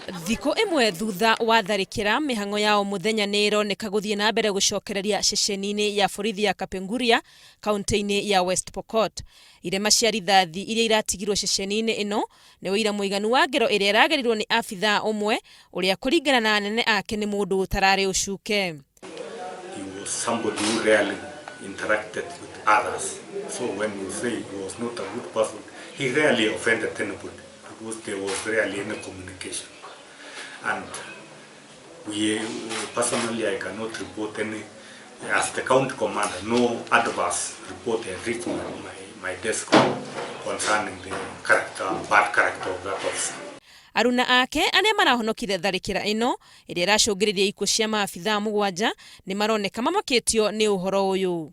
Thikũ ĩmwe thutha wa tharĩkĩra, mĩhang'o ya o mũthenya nĩ ĩroneka gũthiĩ na mbere gũcokereria ceceni-inĩ ya borithi ya Kapenguria kaunti-inĩ ya West Pokot. Irema cia rithathi iria iratigirwo ceceni-inĩ ĩno nĩ ũira mũiganu wa ngero ĩrĩa ĩragerirwo nĩ abithaa ũmwe ũrĩa kũringana na anene ake nĩ mũndũ ũtararĩ ũcuke. He was somebody who rarely interacted with others. So when you say he was not a good person, he rarely offended anybody because there was rarely any communication. And we personally, I cannot report any, as the county commander, no adverse report had reached my desk concerning the character, bad character of that officer. Aruna ake arĩa marahonokire tharĩkĩra ĩno ĩrĩa ĩracũngĩrĩria ikuũ cia maabithaa mũgwanja nĩ maroneka mamakĩtio nĩ ũhoro ũyũ.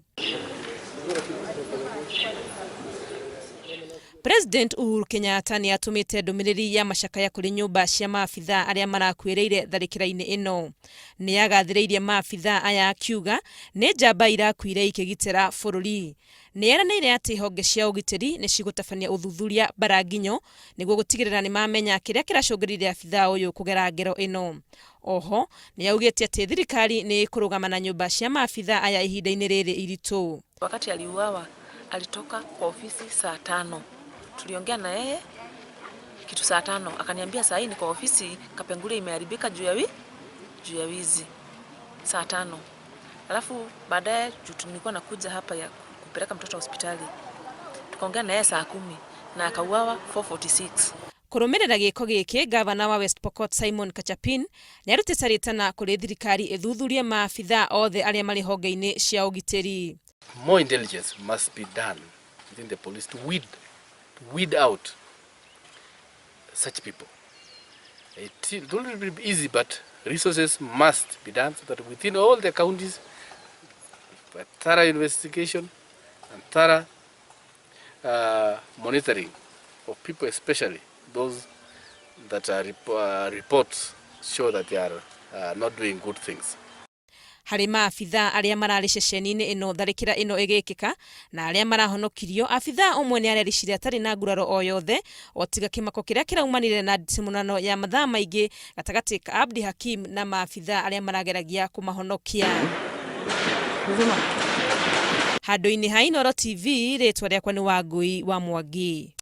President Uhuru Kenyatta nĩ atũmĩte ndũmĩrĩri ya macakaya kũrĩ nyũmba cia maabithaa arĩa marakuĩrĩire tharĩkĩra-inĩ ĩno. Nĩ agathĩrĩirie maabithaa aya akiuga nĩ njamba irakuire ikĩgitĩra bũrũri. Nĩ eranĩire atĩ honge cia ũgitĩri nĩ cigũtabania ũthuthuria mbaranginyo nĩguo gũtigĩrĩra nĩ mamenya kĩrĩa kĩracũngĩrĩirie abithaa ũyũ kũgera ngero ĩno. Oho nĩ augĩte atĩ thirikari nĩ ĩkũrũgama na nyũmba cia maabithaa aya ihinda-inĩ rĩrĩ iritũ. Wakati aliuawa alitoka kwa ofisi saa 5. Tuliongea na yeye kitu saa 5, akaniambia saa hii ni kwa ofisi, Kapenguria imeharibika juu ya wizi saa 5. Alafu baadaye juu nilikuwa nakuja hapa ya kupeleka mtoto hospitali, tukaongea na yeye saa 10 na akauawa 4:46. Kũrũmĩrĩra gĩko gĩkĩ, gavana wa West Pokot Simon Kachapin nĩarutĩte rĩtana kũrĩ thirikari ĩthuthurie maabithaa othe arĩa marĩ honge-inĩ cia ũgitĩri. More intelligence must be done within the police to weed out such people. It won't be easy, but resources must be done so that within all the counties, a thorough investigation and thorough monitoring of people, especially those that are reports show that they are not doing good things. Harĩ maabithaa arĩa mararĩ ceceni-inĩ ĩno tharĩkĩra ĩno ĩgĩkĩka na arĩa marahonokirio, abithaa ũmwe nĩ arericire atarĩ na nguraro o yothe o tiga kĩmako kĩrĩa kĩraumanire na nditimũrano ya mathaa maingĩ gatagatĩ ka Abdi Hakim na maabithaa arĩa marageragia kũmahonokia. Handũ-inĩ ha Inooro TV, rĩtwa rĩakwa nĩ Wangũi wa Mwangi.